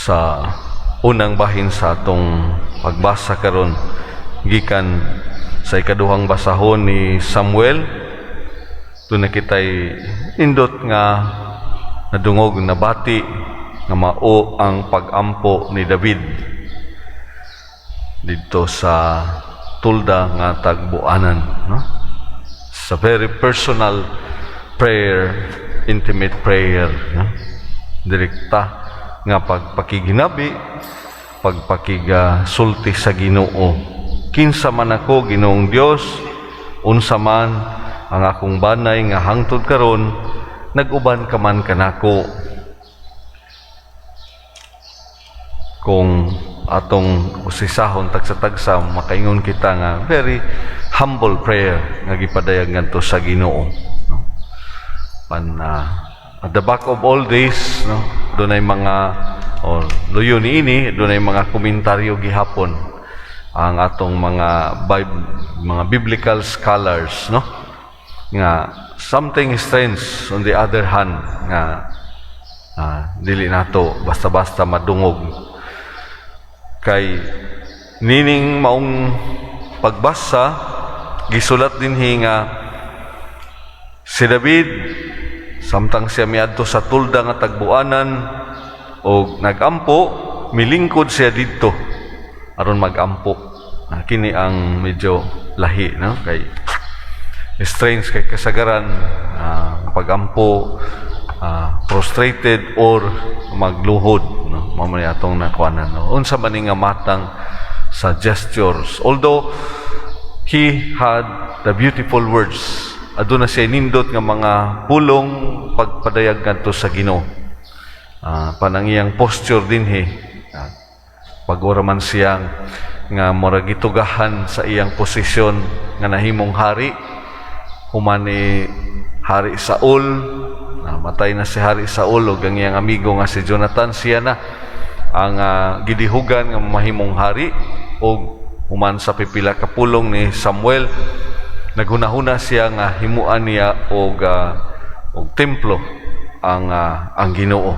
Sa unang bahin sa atong pagbasa karon, gikan sa ikaduhang basahon ni Samuel, duna kitay nindot nga nadungog, nabati nga mao ang pagampo ni David didto sa tulda nga tagbuanan, no? Sa very personal prayer, intimate prayer, no? Direkta nga pagpakiginabi, pagpakigasulti sa Ginoo. "Kinsa man ako, Ginoong Dios? Unsa man ang akong banay nga hangtod karon nag-uban ka man kanako?" Kung atong usisahon tagsa-tagsa, makaingon kita nga very humble prayer nga gipadayag ngadto sa Ginoo, no? Pan at the back of all this, no, dunay mga or luyo niini, dunay mga komentaryo gihapon ang atong mga biblical scholars, no, nga something strange on the other hand nga dili nato basta-basta madungog, kay nining maong pagbasa, gisulat dinhi nga si David, samtang siya miadto sa tulda nga tagbuanan og nagampo, milingkod siya didto aron magampo. Kini ang medyo lahi, no, kay strange kay kasagaran pagampo, prostrated or magluhod, no? Mao man atong nakuanan, no? Unsa man ni nga matang sa gestures, although he had the beautiful words, aduna siya nindot nga mga pulong pagpadayag ngadto sa Ginoo. Panang iyang posture dinhi, pag-ora man siyang nga murag gitugahan sa iyang posisyon nga nahimong hari human ni Hari Saul. Namatay na si Hari Saul ug ang iyang amigo nga si Jonathan, siya na ang gidihugan nga mahimong hari. Og human sa pipila ka pulong ni Samuel, naghunahuna siya nga himuan niya og templo ang Ginoo,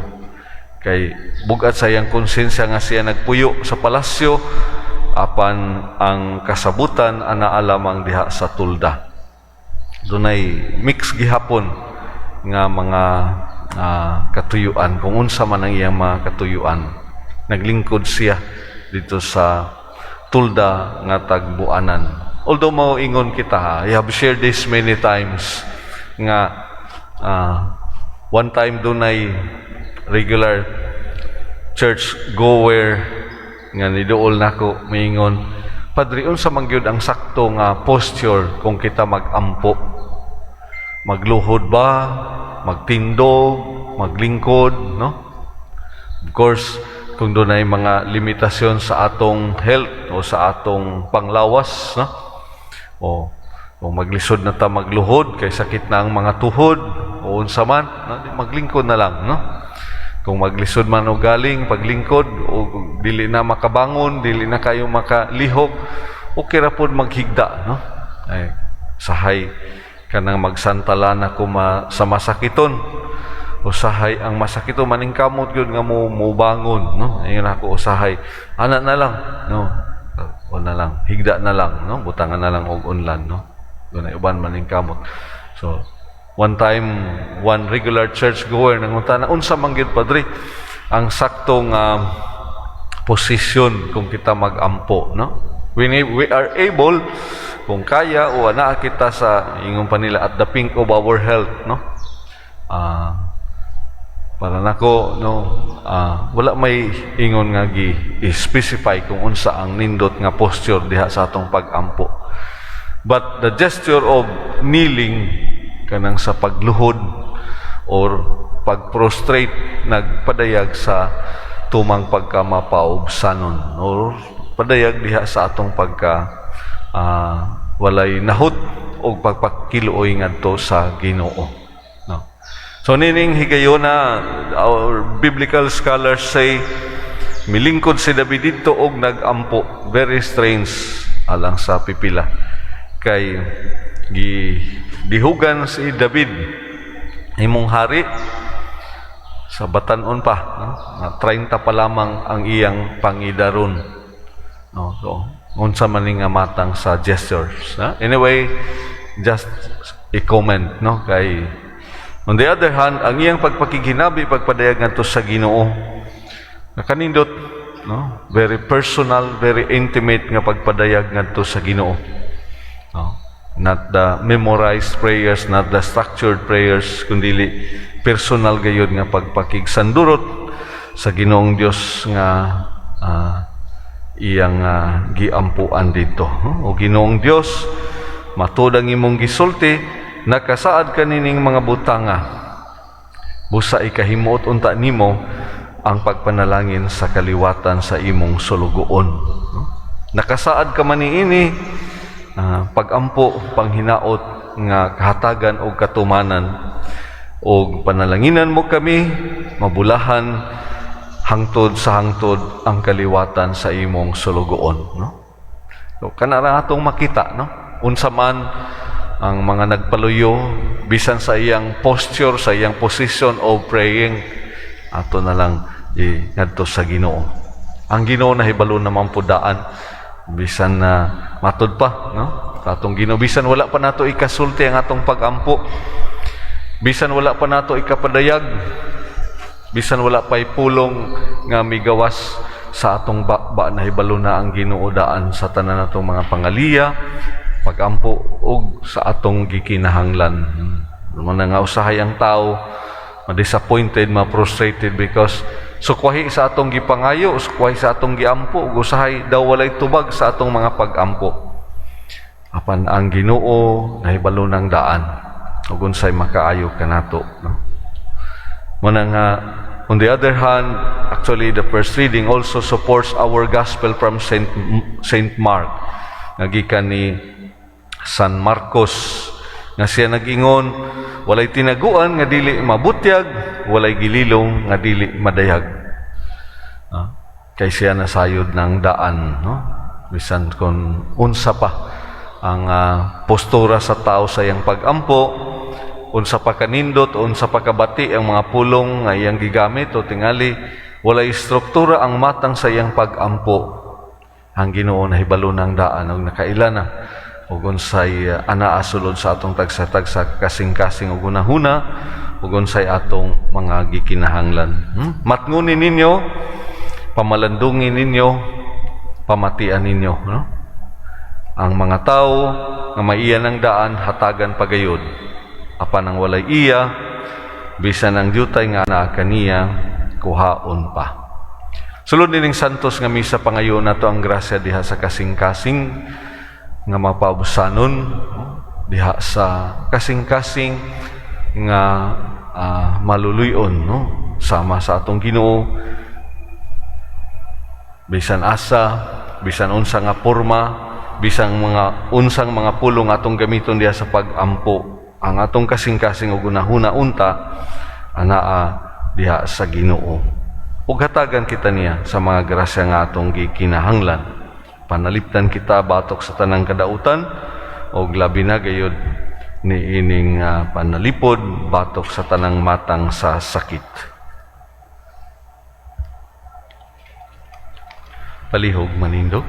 kay bugat sa iyang konsensya nga siya nagpuyo sa palasyo apan ang kasabutan anaa lamang diha sa tulda. Dunay mix gihapon nga mga katuyuan. Kung unsa man ang iyang mga katuyuan, naglingkod siya didto sa tulda nga tagbuanan. Although mao ingon kita ha, I have shared this many times nga one time dunay regular church goer nga niduol nako, miingon, "Padre, unsa man gyud ang sakto nga posture kung kita magampo? Magluhod ba, magtindog, maglingkod?" No? Of course, kung dunay mga limitasyon sa atong health o sa atong panglawas, no, o kung maglisod na ta magluhod kay sakit na ang mga tuhod o unsa man, no, maglingkod na lang, no? Kung maglisod man og galing paglingkod o dili na makabangon, dili na kayo makalihok, okay ra pod maghigda, no? Ay sahay kanang magsantala na ko sa masakiton, usahay ang masakiton maningkamot gyud nga mo mobangon, no? Ingon ako, usahay ana na lang, no, o na lang higda na lang, no, butangan na lang og unlan, no? Dunay uban maningkamot. So one time, one regular church goer nangutana, "Unsa man gyud, Padre, ang saktong posisyon kung kita magampo?" No? We are able, kung kaya o anaa kita sa, ingon pa nila, at the pink of our health, no? Para nako, no, wala may ingon nga gi specify kung unsa ang nindot nga posture diha sa atong pagampo. But the gesture of kneeling, kanang sa pagluhod or pag-prostrate, nagpadayag sa tumang pagkamapaubsanon or padayag diha sa atong pagka walay nahot og pagpakiluoy ngadto sa Ginoo, no? So nining higayona, our biblical scholars say milingkod si David didto og nagampo. Very strange alang sa pipila kay gi dihugan si David himong hari. Sa batan-on pa, no? Nga 30 pa lamang ang iyang pangidaron, no? So unsa man ni nga matang sa gestures, no? Anyway, just a comment, no? Kay on the other hand, ang iyang pagpakighinabi, pagpadayag ngadto sa Ginoo, nakanindot, no? Very personal, very intimate nga pagpadayag ngadto sa Ginoo, no? Not the memorized prayers, not the structured prayers, kundi personal gayud nga pagpakigsandurot sa Ginoong Dios nga iyang giampuan dito. O Ginoong Dios, matud ang imong gisulti, nakasaad ka nining mga butanga. Busa ikahimuot unta nimo ang pagpanalangin sa kaliwatan sa imong sulugoon. Nakasaad ka man niini, pagampo, panghinaot nga kahatagan og katumanan, og panalanginan mo kami, mabulahan hangtod sa hangtod ang kaliwatan sa imong sulugoon, no? So kana ra atong makita, no? Unsa man ang mga nagpaluyo, bisan sa iyang posture, sa iyang position of praying, ato na lang ngadto sa Ginoo. Ang Ginoo nahibalo naman po daan, bisan na matud pa, no, sa atong Ginoo, bisan wala pa nato ikasulti ang atong pagampo, bisan wala pa nato ikapadayag, bisan wala pa pulong nga migawas sa atong baba, nahibalo na ang Ginoo daan sa tanan natong mga pangaliya, pagampo ug sa atong gikinahanglan. Mao na nga usahay ang tao ma-disappointed, ma-frustrated because sukwahi sa atong gipangayo, sukwahi sa atong giampo, ug usahay daw walay tubag sa atong mga pagampo. Apan ang Ginoo nahibalo ng daan ug unsay makaayo kanato, no? Mao na nga, on the other hand, actually the first reading also supports our gospel from Saint Mark. Nga gikan ni San Marcos nga siya nag-ingon, walay tinaguan nga dili mabutyag, walay gililong nga dili madayag. Kay siya nasayod ng daan, no? Bisan kung unsa pa ang postura sa tao sa iyang pagampo, unsa pa kanindot, unsa pa kabati ang mga pulong nga iyang gigamit o tingali walay struktura ang matang sa iyang pagampo, ang Ginoo nahibalo ng daan ug nakaila na ug unsay anaa sulod sa atong tagsa-tagsa kasing-kasing ug hunahuna ug unsay atong mga gikinahanglan. Matnguni ninyo, pamalandungin ninyo, pamatian ninyo, no? Ang mga tao nga maiya ng daan, hatagan pagayod. Apan ang walay iya, bisan ang diutay nga naa kaniya, kuhaon pa. Sulod nining santos nga misa, pangayo nato ang grasya diha sa kasing-kasing nga mapaubsanon, no? Diha sa kasing-kasing nga maluluyon, no? Sama sa atong Ginoo, bisan asa, bisan unsa nga porma, bisan mga unsang mga pulong atong gamiton diha sa pagampo, ang atong kasing-kasing ug hunahuna unta anaa diha sa Ginoo. Ug hatagan kita niya sa mga grasya nga atong gikinahanglan. Panalipdan kita batok sa tanang kadautan ug labi na gayud niining panalipod batok sa tanang matang sa sakit. Palihog manindog.